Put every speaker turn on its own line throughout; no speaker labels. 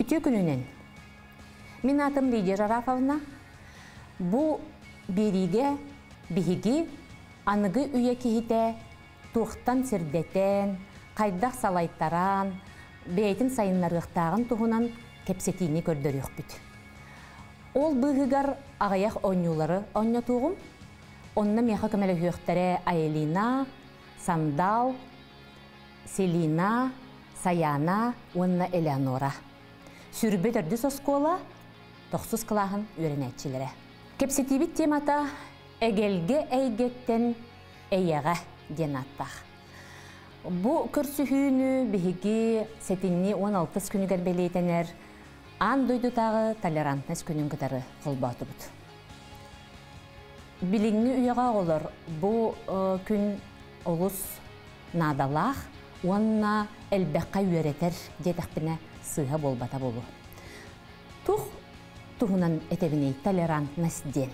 Үтүө күнүнэн! Мин аатым Лидия Жарафовна. Бу биэриигэ биһиги аныгы үйэ киһитэ туохтан сирдэтэн, хайдах салайтаран, бэйэтин сайыннарыахтааҕын туһунан кэпсэтиини көрдөрүөхпүт. Ол быыһыгар аҕыйах оонньуулары оонньотуоҕум. Онно миэхэ көмөлөһүөхтэрэ Айлина, Сандал, Селина, Саяна уонна Элеонора. Сүрбэ төрдүс оскуола тохсус кылааһын үөрэнээччилэрэ. Кэпсэтиибит темата «Эгэлгэ эйгэттэн эйэҕэ» диэн ааттаах. Бу көрсүһүүнү биһиги сэтинньи 16 күнүгэр бэлиэтэнэр Аан дойдутааҕы толерантность күнүн кытары холбоотубут. Билиҥҥи үйэҕэ оҕолор бу күн олус наадалаах уонна элбэххэ үөрэтэр диэтэхпинэ сыыһа буолбата буолуо. Тух туһунан этэбиний толерантность диэн?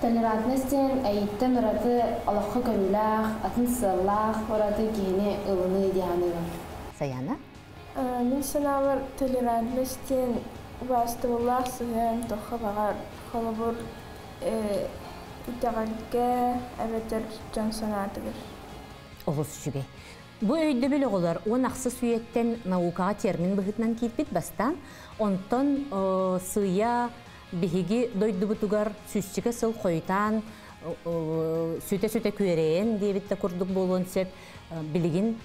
Толерантность диэн эйиттэн ураты олоххо көрүүлээх, атын сыаллаах ураты киһини ылыныы дии саныыбын.
Саяна?
Мин санаабар, толерантность диэн убаастабыллаах сыһыан туохха баҕар, холобур, итэҕэлгэ эбэтэр дьон санаатыгар.
Олус үчүгэй. Бу өйдөбүл оҕолор 16 үйэттэн наукаҕа термин быһыытынан киирбит бастаан, онтон сыыйа биһиги дойдубутугар сүүсчэкэ сыл хойутаан сүтэ-сүтэ күөрэйэн диэбит да курдук буолуон сөп билигин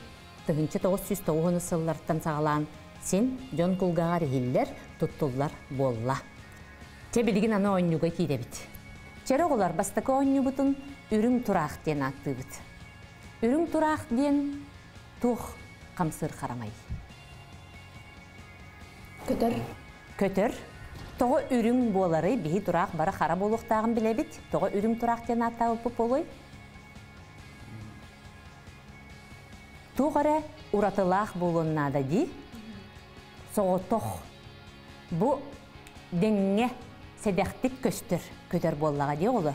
1990 сыллартан саҕалаан син дьон кулгааҕар иһиллэр, туттуллар буолла. Чэ билигин аны оонньууга киирэбит. Чэрэ оҕолор бастакы оонньуубутун Үрүҥ тураах диэн ааттыыбыт. Үрүҥ тураах диэн туох хамсыыр харамай?
Көтөр.
Көтөр. Тоҕо үрүҥ буоларый? Биһи тураах бары хара буолуохтааҕын билэбит. Тоҕо үрүҥ тураах диэн ааттаабыппыт буолуой? Туох эрэ уратылаах буолуон наада дии. Соҕотох. Бу дэҥҥэ сэдэхтик көстөр көтөр буоллаҕа дии оҕолор.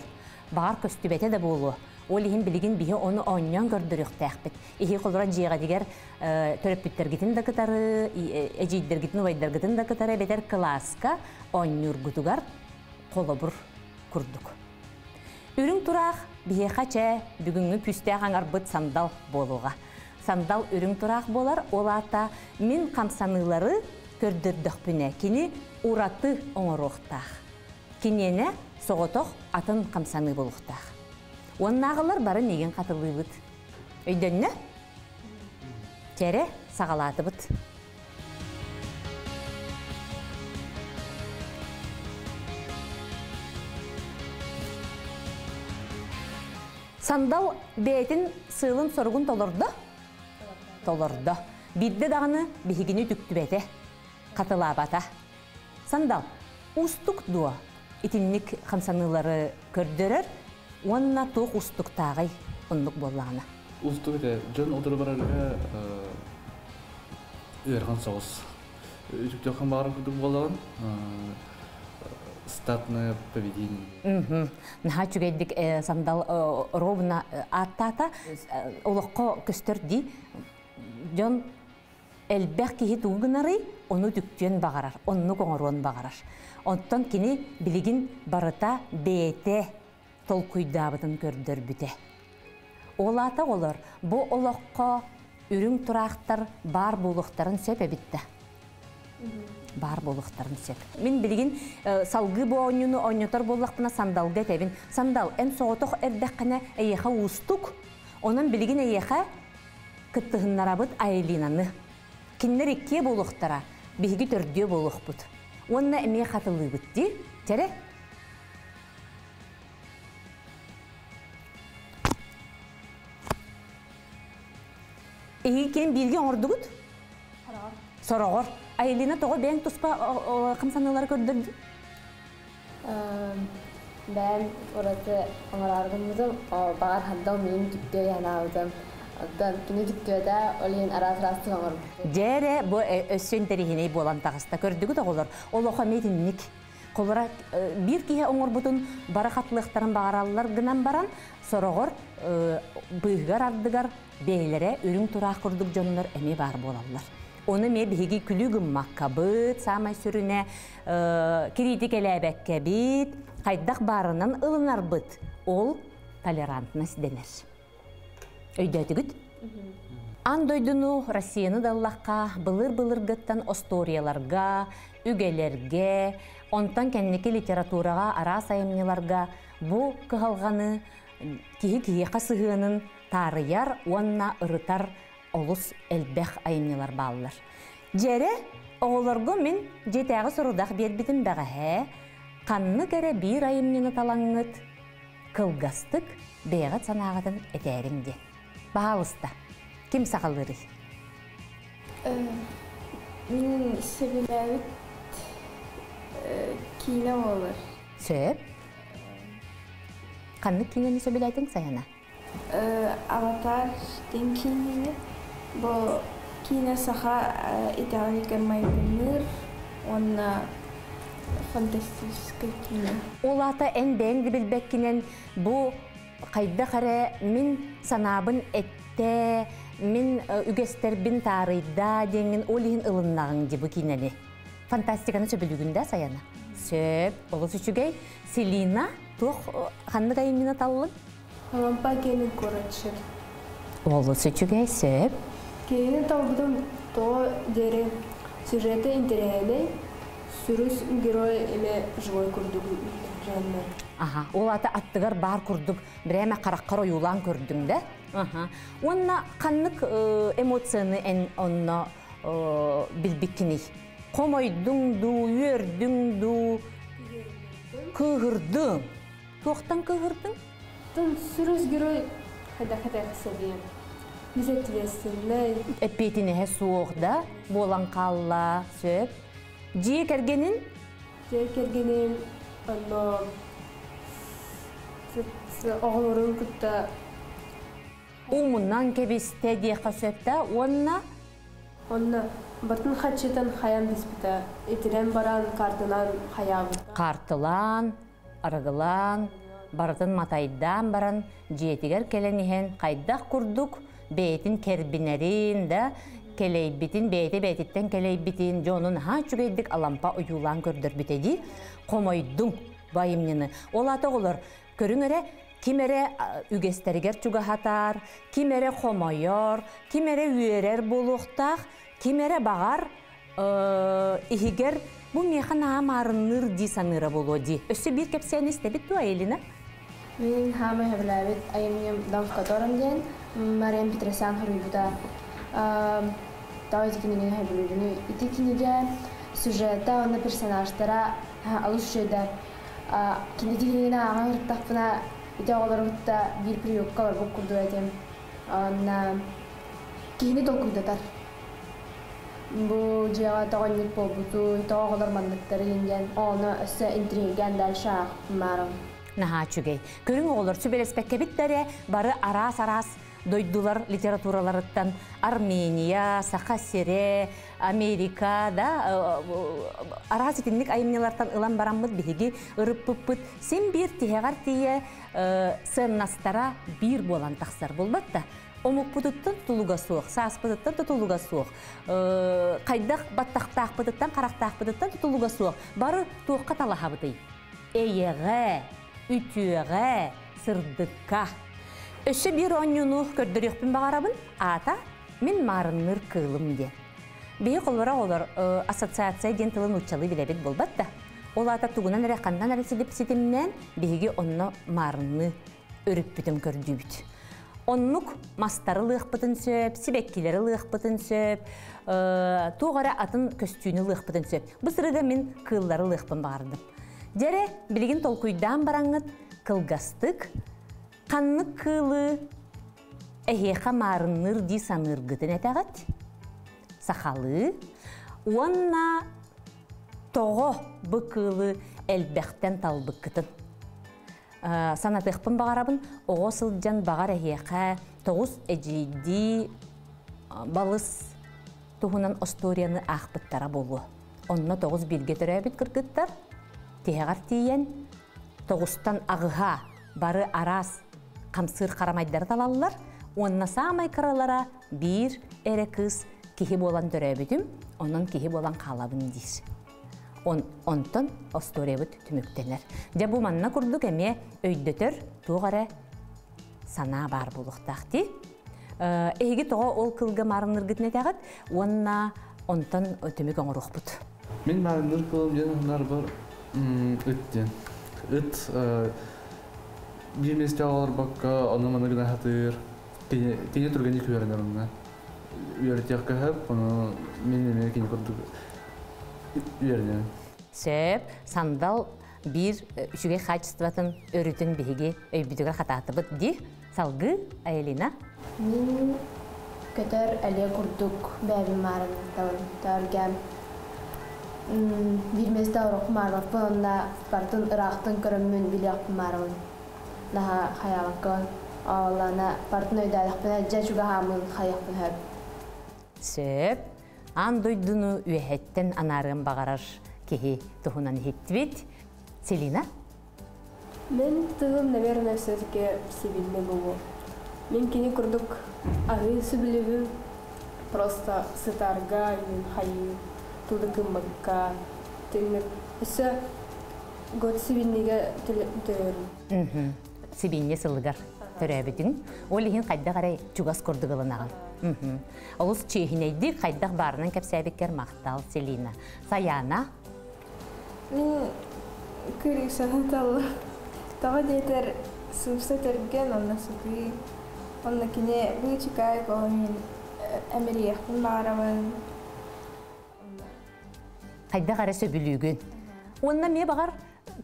Баҕар көстүбэтэ да буолуо. Ол иһин билигин биһи ону оонньоон көрдөрүөхтээхпит. Иһи холура дьиэҕитигэр төрөппүттэргитин да кытары, эдьиийдэргитин, убайдаргытын да кытары эбэтэр кылааска оонньуургутугар холобур курдук. Үрүҥ тураах биһиэхэ чэ бүгүҥҥү күүстээх аҥарбыт сандал буолуоҕа. Сандал үрүҥ тураах буолар, ол аата мин хамсаныылары көрдөрдөхпүнэ кини ураты оҥоруохтаах. Киниэнэ соҕотох атын хамсаныы буолуохтаах. Уоннааҕылар бары миигин хатылыыбыт. Өйдөннө? Кэрэ саҕалаатыбыт. Сандал бэйэтин сыалын-соругун толордо? Толордо. Биирдэ даҕаны биһигини үтүктүбэтэ, хатылаабата. Сандал, уустук дуо итинник хамсаныылары көрдөрөр уонна туох уустуктааҕый оннук буоллаҕына?
Уустук этэ. Дьон утары барарга ыарахан соҕус. Үтүктүөххүн баҕарар курдук буолаҕын. Статное поведение.
Наһаа үчүгэйдик Сандал ровно ааттаата. Олоххо көстөр дии. Дьон элбэх киһи тугу гынарый, ону үтүктүөн баҕарар, оннук оҥоруон баҕарар. Оттон кини билигин барыта бэйэтэ толкуйдаабытын көрдөрбүтэ. Ол аата оҕолор бу олоххо үрүҥ тураахтар баар буолуохтарын сөп эбит да. Баар буолуохтарын сөп. Мин билигин салгыы бу оонньууну оонньотор буоллахпына Сандалга этэбин. Сандал, эн соҕотох эрдэххинэ эйиэхэ уустук. Онон билигин эйиэхэ кыттыһыннарабыт Айлинаны. Кинилэр иккиэ буолуохтара, биһиги төрдүө буолуохпут. Уонна эмиэ хатылыыбыт дии. Чэрэ? Эһиги ким бииргэ оҥордугут?
Сороҕор.
Сороҕор. Айлина тоҕо бэйэҥ туспа хамсаныылары көрдөрдүн?
Бэйэм ураты оҥороору гыммытым, баҕар хантан миин түктүө санаабытым. Оттон кини түктүөтэ, ол иһин араас-араастык оҥорбуппут.
Дьэ эрэ, бу өссө интэриэһинэй буолан таҕыста. Көрдүгүт оҕолор, олохо эмиэ итинник. Холобура, биир киһи оҥорбутун бары хатылыахтарын баҕараллар гынан баран, сороҕор быыһыгар-ардыгар бэйэлэрэ үрүҥ тураах курдук дьоннор эмиэ баар буолаллар. Ону эмиэ биһиги күлүү гыммаккабыт, саамай сүрүнэ кириитикэлээбэккэбит, хайдах баарынан ылынарбыт. Ол толерантность дэнэр. Өйдөөтүгүт? Аан дойдуну Россияны да ыллахха, былыр-былыргыттан остуоруйаларга, үгэлэргэ, онтон кэнники литератураҕа араас айымньыларга бу кыһалҕаны киһи киһиэхэ сыһыанын таарыйар уонна ырытар олус элбэх айымньылар бааллар. Дьэрэ, оҕолорго мин дьиэтээҕи сорудах биэрбитим бэҕэһээ, ханнык эрэ биир айымньыны талаҥҥыт, кылгастык бэйэҕит санааҕытын этээриҥ диэн. Баһаалыста, ким саҕалыырый?
Мин сөбүлээбит киинэ буолар.
Сөп. Ханнык киинэни сөбүлээтиҥ, Сайана?
Аватар диэн киинэни. Бу киинэ саха итэҕэлигэр майгынныыр уонна фантастическай киинэ.
Ол аата эн бэйэҥ да билбэккинэн бу хайдах эрэ мин санаабын эттэ, мин үгэстэрбин таарыйда диэҥҥин ол иһин ылыннаҕыҥ дии бу киинэни. Фантастиканы сөбүлүүгүн да, Саяна? Сөп, олус үчүгэй. Селина, туох ханнык айымньыны таллыҥ?
Алампа киэнин куоратчы.
Олус үчүгэй, сөп.
Киинини талбытым тоҕо диэри сюжета интэриэһинэй, сүрүс герой эмэ живой курдук дьоннор.
Аха, ол ата аттыгар баар курдук бирээмэ хараххар ойуулаан көрдүҥ да? Аха. Уонна ханнык эмоцияны эн онно билбиккиний? Хомойдуҥ дуу, үөрдүҥ дуу, кыыһырдыҥ? Туохтан кыыһырдыҥ?
Тон сүрүс герой хайдах этээхсэбиэн безответственный.
Эппиэтинэһэ суох да буолан хаалла, сөп. Дьиэ кэргэнин?
Дьиэ кэргэнин онно оҕолорун кытта
Уумунан кэбистэ диэххэ сөп да уонна
Онно бартын хаччытын хайан биспитэ, итирэн баран картынан хайаабыта.
Картылаан, арыгылаан, барытын матайдаан баран дьиэтигэр кэлэн иһэн хайдах курдук бэйэтин кэрбинэрин да кэлэйбитин, бэйэтэ бэйэтиттэн кэлэйбитин, дьонун наһаа үчүгэйдик Алампа ойуулаан көрдөрбүтэ дии. Хомойдуҥ бу айымньыны. Ол аата оҕолор көрүҥ эрэ, ким эрэ үгэстэригэр чугаһатар, ким эрэ хомойор, ким эрэ үөрэр буолуохтаах, ким эрэ баҕар иһигэр бу миэхэ наһаа маарынныыр дии саныыра буолуо дии. Өссө биир кэпсээни истэбит дуо, Элина?
Мин хаамай сөбүлээбит айымньым Дом в котором диэн Мария Петросян суруйбута. Тоҕо ити кинигэни сөбүлүүбүнүй? Ити кинигэ сюжета уонна персонажтара алыс үчүгэйдэр. Кини кинигини ааҕан ырыттахпына, ити оҕолору кытта биир приемка олорбут курдук этим. Уонна киһини толкуйдатар. Бу дьиэҕэ тоҕо инник буолбутуй, тоҕо оҕолор манныктарый диэн ону өссө интригээн дальше аахпымаарым.
Наһаа үчүгэй. Көрүҥ оҕолор сүбэлэспэккэбит да эрэ бары араас-араас дойдулар литератураларыттан Армения, Саха сирэ, Америка да араас итинник айымньылартан ылан бараммыт биһиги ырыппыппыт син биир тиһэҕэр тиийэ сыаннастара биир буолан тахсар буолбат да омукпутуттан тутулуга суох, сааспытыттан тутулуга суох, хайдах баттахтаахпытыттан, харахтаахпытыттан тутулуга суох бары туохха талаһабытый? Эйэҕэ, үтүөҕэ, сырдыкка. Өссө биир оонньууну көрдөрүөхпүн баҕарабын. Аата «Мин маарынныыр кыылым» диэн. Биһи холобура оҕолор ассоциация диэн тылы нууччалыы билэбит буолбат да. Ол аата тугунан эрэ ханнан эрэ ситимнээн биһиги онно маарынныы өрүппүтүн көрдүүбүт. Оннук мастары ылыахпытын сөп, сибэккилэри ылыахпытын сөп, туох эрэ атын көстүүнү ылыахпытын сөп. Бу сырыыга мин кыыллары ылыахпын баҕардым. Дьэрэ, билигин толкуйдаан бараҥҥыт кылгастык ханнык кыылы эһиэхэ маарынныыр дии саныыргытын этэҕит, сахалыы уонна тоҕо бу кыылы элбэхтэн талбыккытын. Санатыахпын баҕарабын, оҕо сылдьан баҕар эһиэхэ тоҕус эдьиийдии балыс туһунан остуоруйаны аахпыттара буолуо. Онно тоҕус бииргэ төрөөбүт кыргыттар тиһэҕэр тиийэн тоҕустан аҕыһа бары араас хамсыыр харамайдары талаллар уонна саамай кыралара биир эрэ кыыс Киһи буолан төрөөбүтүм, онон киһи буолан хаалабын диир. Онтон остуоруйабыт түмүктэнэр. Дьэ бу манна курдук эмиэ өйдөтөр туох эрэ санаа баар буолуохтаах дии. Эһиги тоҕо ол кылга маарынныргытын этэҕит уонна онтон түмүк оҥоруохпут.
Мин маарынныр кылым диэн санаарбар ыт диэн. Ыт биир миэстэҕэ олорбокко ону-маны гына сатыыр. Кини түргэнник үөрэнэр онно. Үөрэтиэххэ сөп, ону мин эмиэ кини курдук үөрэнэбин.
Сөп. Сандал биир үчүгэй хаачыстыбатын өрүтүн биһиги өйбүтүгэр хатаатыбыт дии. Салгыы, Аэлина.
Мин көтөр элиэ курдук бэйэбин маарынтабын. Төргө биир миэстэ орохху маарбаппын уонна барытын ыраахтан көрөммүн билиэхпин маарабын. Наһаа хайаабаккабын. Ооллаана барытын өйдөөтөхпүнэ дьэ чугаһааммын хайыахпын сөп.
Сөп. Аан дойдуну үөһэттэн анаарыан баҕарар киһи туһунан иһиттибит. Селина?
Мин тылым, наверное, все-таки сибилли буолуо. Мин кини курдук аһыы сөбүлүүбүн, просто сытарга, хайыы, тулы гыммакка, тыыннык. Өссө год сибиннигэ төрөөрүм.
Сибинньэ сылыгар төрөөбүтүҥ. Ол иһин хайдах эрэ чугас курдук ылынаҕын. Олус чиэһинэйдик хайдах баарынан кэпсээбиккэр махтал, Селина. Саяна?
Мин Кырыысаны таллым. Тоҕо диэтэр сымса тэргэн онно сытыы. Онно кини быычыкаайык ол мин эмириэхпин баҕарабын.
Хайдах эрэ сөбүлүүгүн. Уонна эмиэ баҕар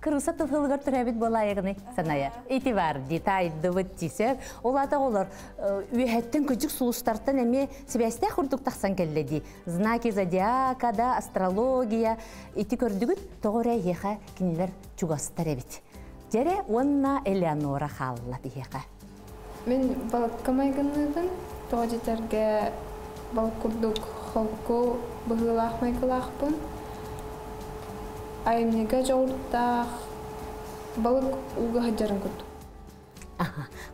кырыса тылыгар төрөөбүт буолаайыгыный саная. Ити бар ди таайдыбыт дии Ол ата олор үөһэттэн күчүк сулустартан эмиэ сибээстээх курдук тахсан кэллэ дии. Знаки зодиака да, астрология ити көрдүгүт тоҕо эрэ эһиэхэ кинилэр чугастар эбит. Дьэрэ уонна Элеонора хаалла биһиэхэ.
Мин балыкка майгынныыбын. Тоҕо дьэтэргэ балык курдук холку быһыылаах майгылаахпын. Айымньыга дьоҕурдаах балык ууга сылдьарын курдук.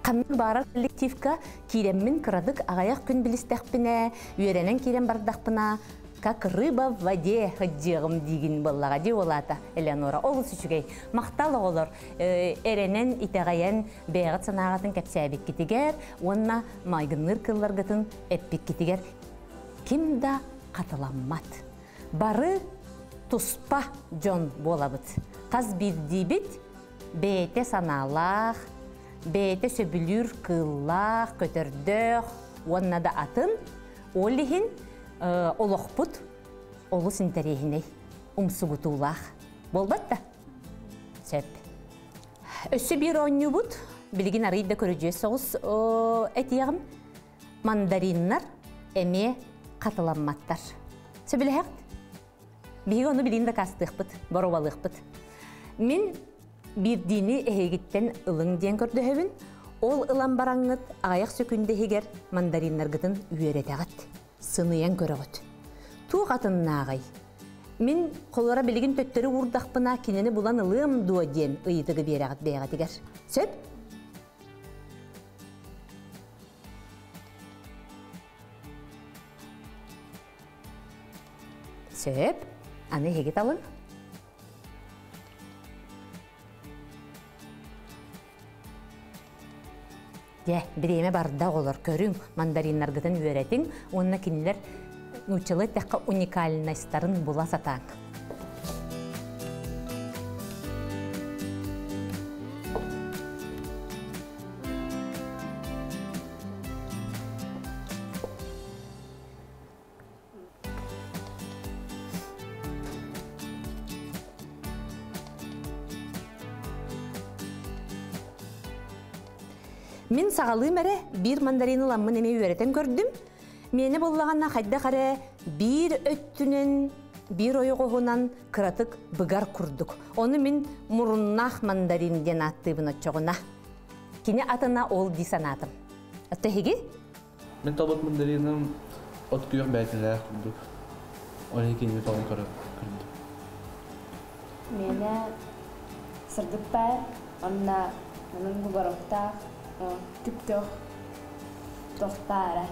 Ханнык баарар коллективка киирэммин кырадык аҕыйах күн билистэхпинэ, үөрэнэн киирэн бардахпына, как рыба в воде сылдьыаҕым диигин буоллаҕа дии уолаата Элеонора. Олус үчүгэй. Махтал оҕолор эрэнэн, итэҕэйэн бэйэҕит санааҕытын кэпсээбиккитигэр уонна майгынныыр кылларгытын эппиккитигэр ким да хатыламмат. Бары туспа дьон буолабыт. Хас биирдиибит бэйэтэ санаалаах, бэйэтэ сөбүлүүр кыыллаах, көтөрдөөх уонна да атын. Ол иһин олохпут олус интэриэһинэй, умсугутуулаах. Буолбат да? Сөп. Өссө биир оонньуубут, билигин арый да көрүдьүөс соҕус этиэҕим. Мандариннар эмиэ хатыламматтар. Сөбүлэһэҕит? Биһиги ону билигин дакаастыахпыт, боруобалыахпыт. Мин биирдиини эһигиттэн ылыҥ диэн көрдөһөбүн. Ол ылан бараҥҥыт аҕыйах сөкүндэ иһигэр мандариннаргытын үөрэтэҕит, сыныйан көрөҕүт. Туох атыннааҕый? Мин холоро билигин төттөрү уурдахпына кинини булан ылыам дуо диэн ыйытыгы биэрэҕит бэйэҕитигэр. Сөп? Сөп. Аны эһиги талыҥ. Дьэ, бириэмэ барда оҕолор, көрүҥ, мандариннаргытын үөрэтиҥ уонна кинилэр нууччалыы эттэххэ уникальностарын була сатааҥ. Мин саҕалыым эрэ биир мандарины ыламмын эмиэ үөрэтэн көрдүм. Миэнэ буоллаҕына хайдах эрэ биир өттүнэн, биир ойоҕоһунан кыратык быгар курдук. Ону мин муруннаах мандарин диэн ааттыыбын оччоҕуна. Кини атына ол дии санаатым. Оттон эһиги?
Мин талбыт мандариным от күөх бээтинэлээх курдук. Ол иһин кинини талан көрдүм.
Миэнэ сырдык баар, онно манан бугороктаах, түптөх тохтаара.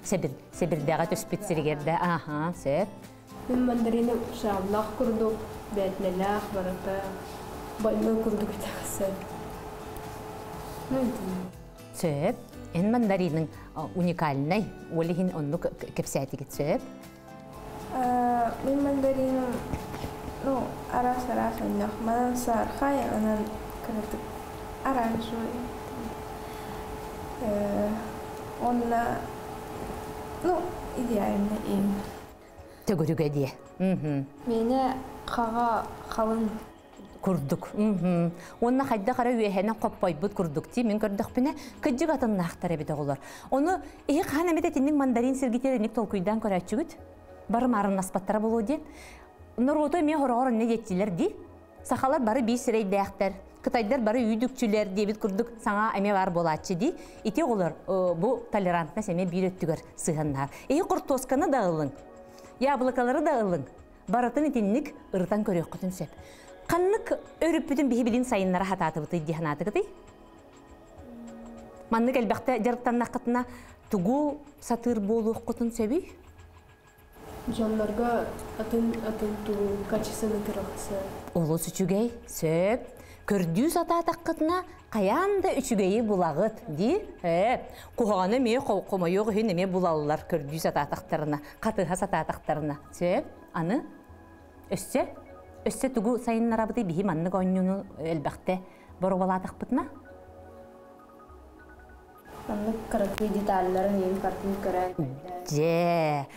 Себир, себирдэҕэ түспүт сиригэр да, аха, сөп.
Мин мандарины шрамнаах курдук, бээтинэлээх барыта больной курдук этэ. Ну,
Сөп. Эн мандариның уникальнай, ол иһин оннук кэпсээтигит сөп.
Мин мандариным, ну, араас-араас онньох. Манан саархай, онон кыратык оранжевый. Онна, ну, идеально им.
Төгүрүгэ диэ.
Миэнэ хаҕа халыҥ
курдук. Уонна хайдах эрэ үөһэнэн хоппойбут курдук дии мин көрдөхпүнэ кыдьык атыннаахтар эбит оҕолор. Ону иһи хаһан эмит итинник мандарин сиргитигэр инник толкуйдаан көрөөччүгүт? Бары маарыннаспаттара буолуо диэн. Норуоту эмиэ хороҕор онно диэччилэр дии. Сахалар бары биир сирэйдээхтэр, кытайдар бары үүдүкчүлэр диэбит курдук саҥа эмиэ баар буолааччы дии. Ити оҕолор бу толерантность эмиэ биир өттүгэр сыһыаннаһар. Иһи хортуосканы да ылыҥ, яблокалары да ылыҥ. Барытын итинник ырытан көрүөххүтүн сөп. Ханнык өрүппүтүн биһи билин сайыннара хатаатыбытый дии санаатыгытый? Маннык элбэхтэ дьарыктаннаххытына тугу сатыыр буолуоххутун сөбүй?
Дьоннорго атын-атын тугу качественно көрөхсө.
Олус үчүгэй, сөп. Көрдүү сатаатаххытына хайаан да үчүгэйи булаҕыт дии. Куһаҕаны эмиэ хомойуох иһин эмиэ булаллар көрдүү сатаатахтарына, хатыһа сатаатахтарына. Сөп. Аны өссө өссө тугу сайыннарабытый биһи маннык оонньууну элбэхтэ боруобалаатахпытына?
Маннык кыракый деталларын иин картын көрөн.
Дьэ,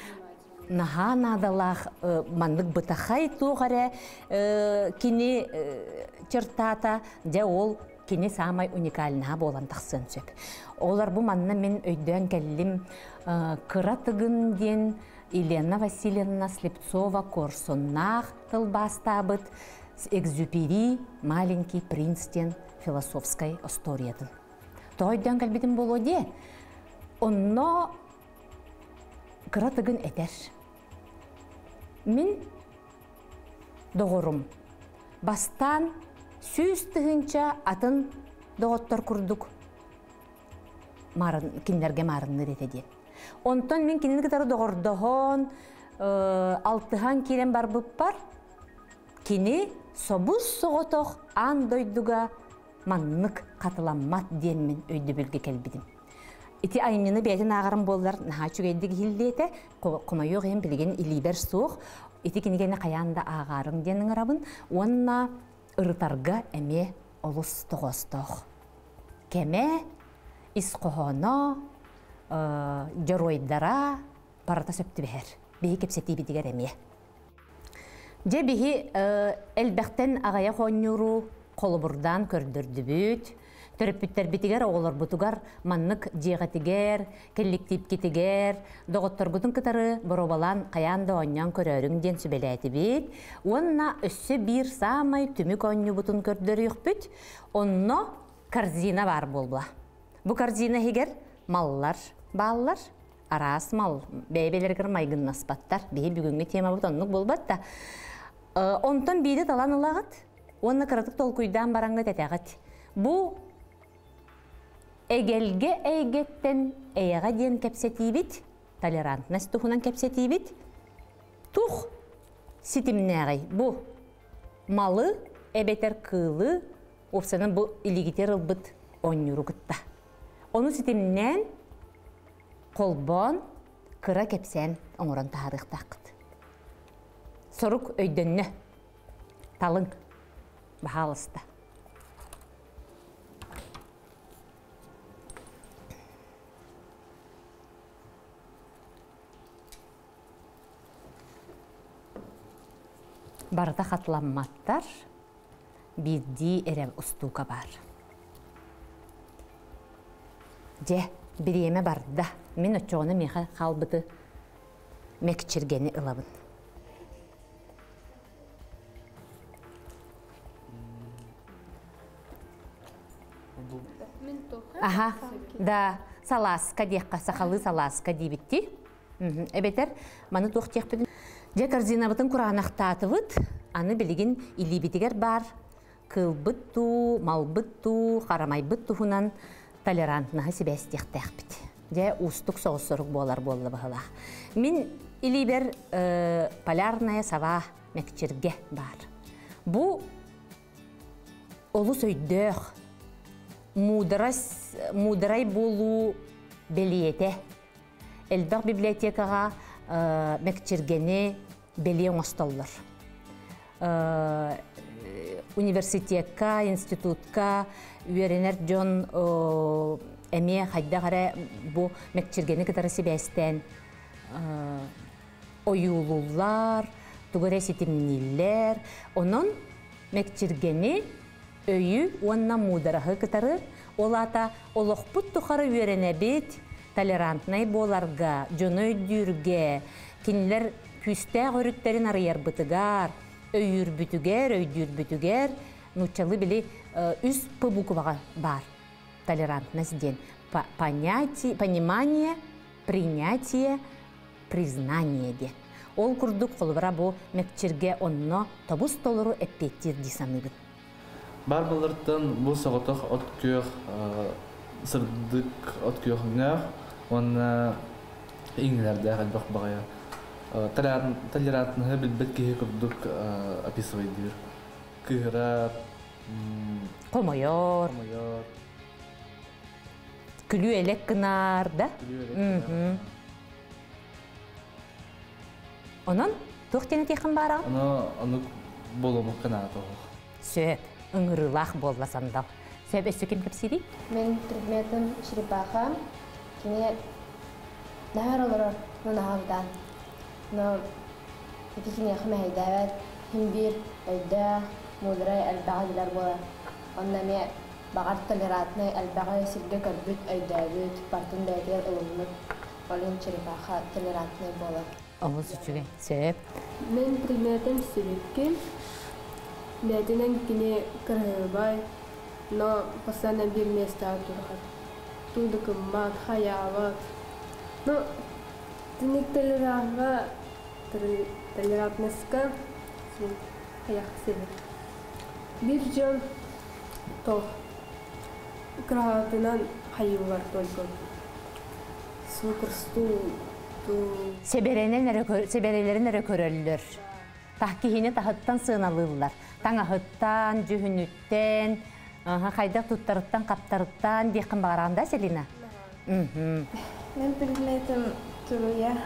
наһаа наадалаах маннык бытахай туох эрэ кини чертата, дьэ ол кини саамай уникальнаһа буолан тахсыан сөп. Олар бу манна мин өйдөөн кэллим кыра тыгын диэн Елена Васильевна Слепцова Корсуннаах тылбаастаабыт Экзюпери «Маленький принц» диэн философскай историятын. Тоҕо өйдөөн кэлбитим буолуо диэ. Онно кыра тыгын этэр. Мин доҕорум бастаан 100 000 атын доҕоттор курдук марын, кинилэргэ маарынныыр этэ диэн. Онтон мин кинини кытары доҕордоһон, алтыһан киирэн барбыппар, кини собус соҕотох аан дойдуга маннык хатыламмат диэн мин өйдөбүлгэ кэлбитим. Ити айымньыны бэйэтин ааҕарым буоллар наһаа үчүгэйдик иһиллиэтэ, хомойуох иһин билигин илиибэр суох. Ити кинигэни хайаан да ааҕаарым диэн ыҥырабын уонна ырытарга эмиэ олус тоҕоостоох. Кэмэ, ис хоһооно, дьоруойдара барыта сөп түбэһэр. Биһи кэпсэтиибитигэр эмиэ. Дьэ биһи элбэхтэн аҕыйах оонньууру холобурдаан көрдөрдүбүт. Төрөппүттэрбитигэр, оҕолорбутугар маннык дьиэҕитигэр, коллективкитигэр, доҕотторгутун кытары боруобалаан хайаан да оонньоон көрөөрүҥ диэн сүбэлээтибит. Уонна өссө биир саамай түмүк оонньуубутун көрдөрүөхпүт. Онно корзина баар буолла. Бу корзина иһигэр маллар бааллар. Араас мал бэйэ-бэйэлэригэр майгыннаспаттар. Биһи бүгүҥҥү темабыт оннук буолбат да. Онтон биири талан ылаҕыт уонна кыратык толкуйдаан бараҥҥыт этэҕит. Бу эгэлгэ эйгэттэн эйэҕэ диэн кэпсэтиибит, толерантность туһунан кэпсэтиибит. Тух ситимнээҕий бу малы эбэтэр кыылы уопсайынан бу илигитер ылбыт оонньууру кытта. Ону ситимнээн холбоон кыра кэпсээн оҥорон таһаарыахтааххыт. Сорук өйдөннө. Талыҥ. Баһаалыста. Барыта хатыламматтар. Биирдии эрэ устуука баар. Дьэ, бириэмэ барда. Мин оччоҕуна миэхэ хаалбыты мэкчиргэни ылабын. Аха, да, салааска диэххэ, сахалыы салааска диибитти. Эбэтэр маны туох диэхпитин. Дьэ, корзинабытын кураанахтаатыбыт. Аны билигин илиибитигэр баар кыылбыт туу, малбыт туу, харамайбыт туһунан толерантнаһы сибээстиэхтээхпит. Дьэ, уустук соҕус сорук буолар буолла быһыылаах. Мин илиибэр полярная сова мэкчиргэ баар. Бу олус өйдөөх, муударас, муударай буолуу бэлиэтэ. Элбэх библиотекаҕа мэкчиргэни бэлиэ оҥостоллор. Университекка, институтка үөрэнэр дьон эмиэ хайдах эрэ бу мэкчиргэни кытары сибээстээн ойуулууллар, тугу эрэ ситимнииллэр. Онон мэкчиргэни өйү уонна муудараһы кытары, ол аата олохпут тухары үөрэнэбит, толерантнай буоларга, дьону өйдүүргэ, кинилэр күүстээх өрүттэрин арыйарбытыгар, өйүүрбүтүгэр, өйдүүрбүтүгэр нууччалыы били үс П букваҕа баар толерантность диэн понятие, понимание, принятие, признание диэн. Ол курдук холобура бу мэкчиргэ онно тобус толору эппиэттиир дии саныыбын.
Бар былыртан бу соҕотох от күөх сырдык от күөхүҥнээх уонна иҥнэлэрдээх элбэх баҕайы толерантныһы билбэт киһи курдук описывайдыыр. Кыыһырар,
хомойор,
хомойор.
Күлүү элек гынар да. Онон туох диэн этиэххин баараҕын?
Ону оннук буолуомукка наада оһох.
Сөп, ыҥырыылаах буолла сандал. Сөп, өссө ким кэпсиирий?
Мин предметым черепаха. Кини наһаар олорор, но наһаа Но ити киниэхэ мэһэйдээбэт, син биир өйдөөх, муударай элбэҕи билэр буолар. Онно эмиэ баҕар толерантнай элбэҕи сиргэ көрбүт, өйдөөбүт, барытын бэйэтигэр ылыммыт. Ол иһин черепаха толерантнай буолар.
Олус үчүгэй. Сөп.
Мин предметым сибикки. Бэйэтинэн кини кыраһыабай, но постоянно биир миэстэҕэ турар. Туудукуммат, хайаабат. Ну, тиник толерантка, толерантностька хайах сибит. Биир дьон то кыраһаатынан хайыылар только. Сукрстуу
Сэбэрэнэн эрэ сэбэрэлэрин эрэ көрөллөр. Тах киһини таһыттан сыаналыыллар. Таҥаһыттан, дьүһүнүттэн, хайдах туттарыттан, хаптарыттан диэххин баҕараҕын да, Селина?
Мен предметим туруя.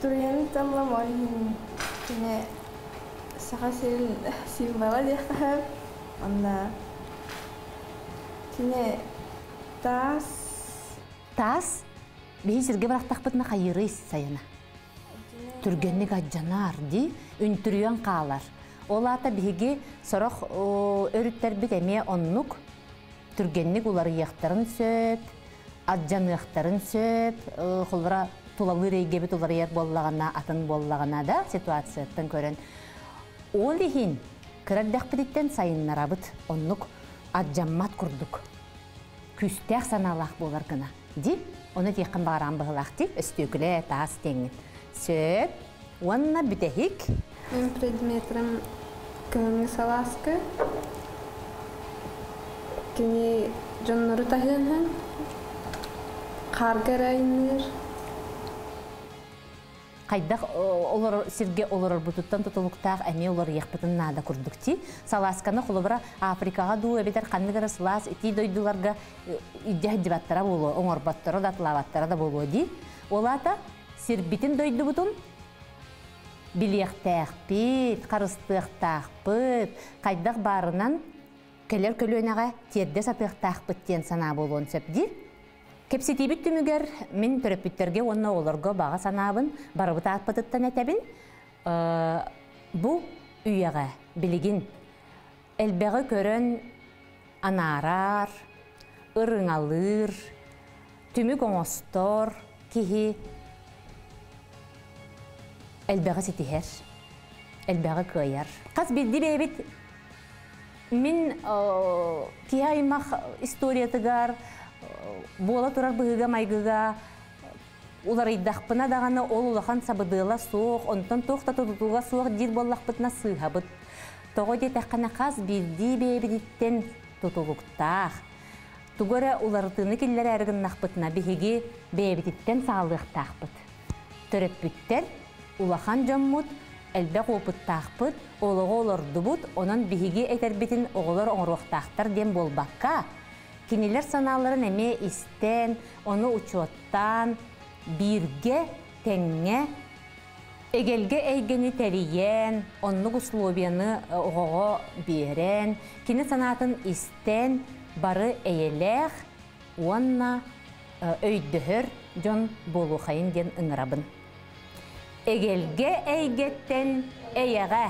Туруяны тамлам ол иһин кини Саха сирин символа диэххэ Онно кини таас
Таас биһи сиргэ бырахтахпытына хайыырый сайына? Түргэнник адьанар дии, үнтүрүйэн хаалар. Ол аата биһиги сорох өрүттэрбит эмиэ оннук түргэнник уларыйыахтарын сөп, адьаныахтарын сөп, холобура тулалыыр эйгэбит уларыйар буоллаҕына, атын буоллаҕына да ситуацияттан көрөн. Ол иһин кыра эрдэхпититтэн сайыннарабыт оннук адьаммат курдук күүстээх санаалаах буолар гына. Ди, ону этиэххин баҕараан быһылаах ди, өстүөкүлэ таас диэҥҥин. Сөп. Уонна бүтэһик.
Мен предметрим кыһыҥҥы салааска. Кини дьоннору таһыанһын хаарга эрэ айанныыр.
Хайдах олорор сиргэ олорорбутуттан тутулуктаах эмиэ уларыйыахпытын наада курдук ти. Салаасканы холобура Африкаҕа дуу эбэтэр ханнык эрэ сылаас итии дойдуларга илдьэ сылдьыбаттара буолуо, оҥорботторо да атылаабаттара да буолуо дии. Ол аата сирбитин дойдубутун билиэхтээхпит, харыстыахтаахпыт, хайдах баарынан кэлэр көлүөнэҕэ тиэрдэ сатыахтаахпыт диэн санаа буолуон сөп дии. Кэпсэтиибит түмүгэр мин төрөппүттэргэ уонна оҕолорго баҕа санаабын барыбыт ааппытыттан этэбин. Бу үйэҕэ билигин элбэҕи көрөн анаарар, ырыҥалыыр, түмүк оҥостор киһи элбэҕи ситиһэр, элбэҕи кыайар. Хас биирдии бэйэбит мин киһи аймах историятыгар буола турар быһыыга-майгыга уларыйдахпына даҕаны ол улахан сабыдыала суох, онтон туох да тутулуга суох диир буоллахпытына сыыһабыт. Тоҕо диэтэххинэ хас биирдии бэйэбититтэн тутулуктаах. Тугу эрэ уларытыыны киллэрээри гыннахпытына, биһиги бэйэбититтэн саҕалыахтаахпыт. Төрөппүттэр, улахан дьоммут, элбэх опыттаахпыт, олоҕу олордубут, онон биһиги этэрбитин оҕолор оҥоруохтаахтар диэн буолбакка, кинилэр санааларын эмиэ истэн, ону учуоттаан, бииргэ, тэҥҥэ эгэлгэ эйгэни тэрийэн, оннук условияны оҕоҕо биэрэн, кини санаатын истэн, бары эйэлээх уонна өйдөһөр дьон буолуохайын диэн ыҥырабын. Эгэлгэ эйгэттэн эйэҕэ!